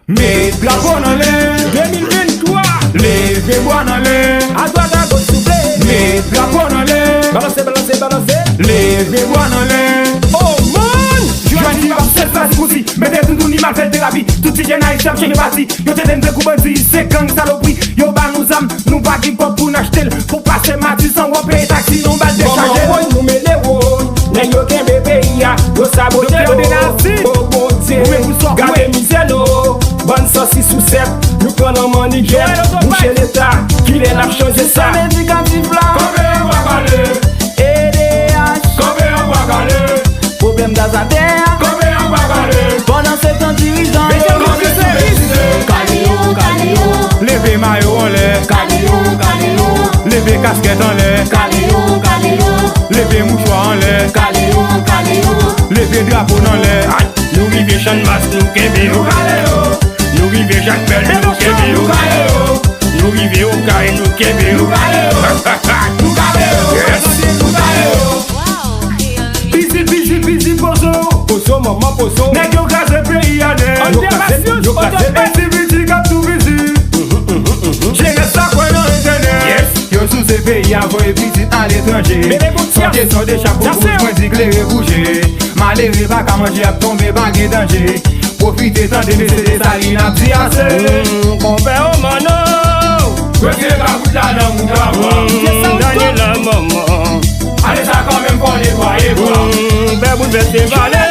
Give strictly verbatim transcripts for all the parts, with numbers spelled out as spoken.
Met drapo nan lè. De mil venntwa. Leve bwa nan lè. Adwat agoch souple. Met drapo nan lè. Balanse, balanse, balanse. Leve bwa nan lè. Oh man! Jodi a ap sèl fazi kouzi. Mete toutouni m al fè terapi. Tout ti jèn ayisyen ap chanje pati. Yo te tande kou bandi, se gang salopri. Yo ba nou zam, nou pa gen kòb pou n achte l. Pou pase Matisan, w ap peye taksi, yon bal dechaje l. Kòman woy nou mele woy? Nèg yo kenbe peyi a, yo sabote l. O Bondye, gade mizè nou. Bann sansi sousèt, nou pran nan mannigèt. Mouche Leta, kilè n ap chanje sa? Sistèm edikatif la. Kanpe anba kale. E D H. Kanpe anba kale. Pwoblèm gaz atè a. Kanpe anba kale. Pandan se tan dirijan yo. Mete yo nan sèvis. Kale yo, kale yo. Leve mayo anlè. Kale yo, kale yo. Leve kaskèt anlè. Kale yo, kale yo. Leve mouchwa anlè. Kale yo, kale yo. Leve drapo n anlè. Nou rive Channmas, nou kenbe yo. Nou kale yo. Nou rive Jakmèl, nou kenbe yo. Nou kale yo. Nou rive Okay, nou kenbe yo. Nou kale yo. Nou kale yo. Yes. Nou kale yo. Bizi, bizi, bizi, pozo. Pozo, manman, pozo. Nèg yo kraze peyi a nèt. Yo kraze, yo kraze. Activity k ap tou bizi. Jenès la kwè nan entènèt. Yes. Yo souse peyi a, voye pitit aletranje. Sonje, sonje, chapo wouj, mwen di klere bouje. Malere pa ka manje, ap tonbe, pa gen danje. Pwofite tande mesye Desalin ap di ase. Mm, konpè Omano. Retire kagout la nan mouda bwa. Mm, Daniela manman. Ale sa kanmenm fò netwaye bwa. Mm, bè boulvèse valè.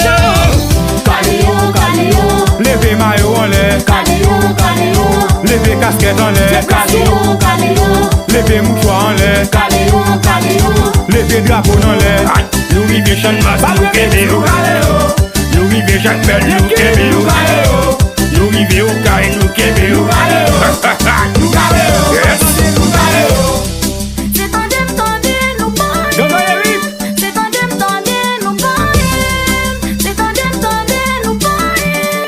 Kale yo, kale yo. Leve mayo anlè. Kale yo, kale yo. Leve kaskèt anlè. Kale yo, kale yo. Leve mouchwa anlè. Kale yo, kale yo. Leve drapo n anlè. Nou rive Channmas, nou kenbe yo. Nou rive Jakmèl, nou kenbe yo. Nou rive Okay, nou kenbe yo. Yes. Se tande m tande nou pa anyen. Se tande m tande nou pa anyen. Se tande m tande nou pa anyen.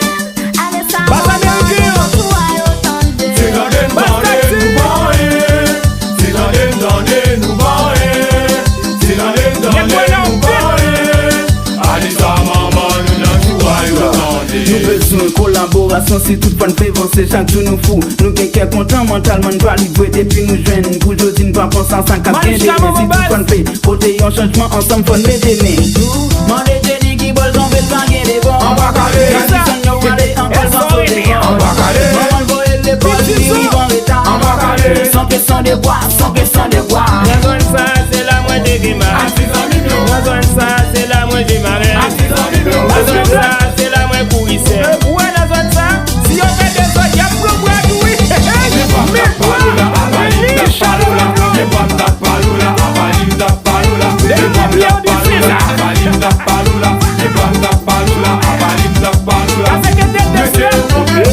Ale sa manman nou tou a yo tande. Se tande m tande nou pa anyen. Se tande m tande nou pa anyen. Se tande m tande nou pa anyen. Ale sa manman nou nan tou a yo tande. Nou bezwen kolaborasyon si tout fò n vle vanse. Chak jou nou fou, nou gen kè kontan mantalman, n pa livre depi nou jwenn. Pou jodi n pa panse a sa k ap gen demen. Si tout fò n vle pote yon chanjman ansanm, fò n leve men. Mande Teddy ki bò l tonbe, l pa gen de bò. Anba kale. Gad ki sann yo prale, ankò l panse w devan. Anba kale. Manman l voye l lekòl, li rive an reta. Anba kale. San kesyon de bwa, san kesyon de bwa. Nan zòn sa, se la mwen te gen mari. Nan zòn sa, se la mwen viv avè l. Nan zòn sa, se la mwen kouri sè. Ou wè nan zòn sa, si yo fè dezòd, y ap pran bwa tou wi. Men bwa, men nich. Pase ke tete sou yo.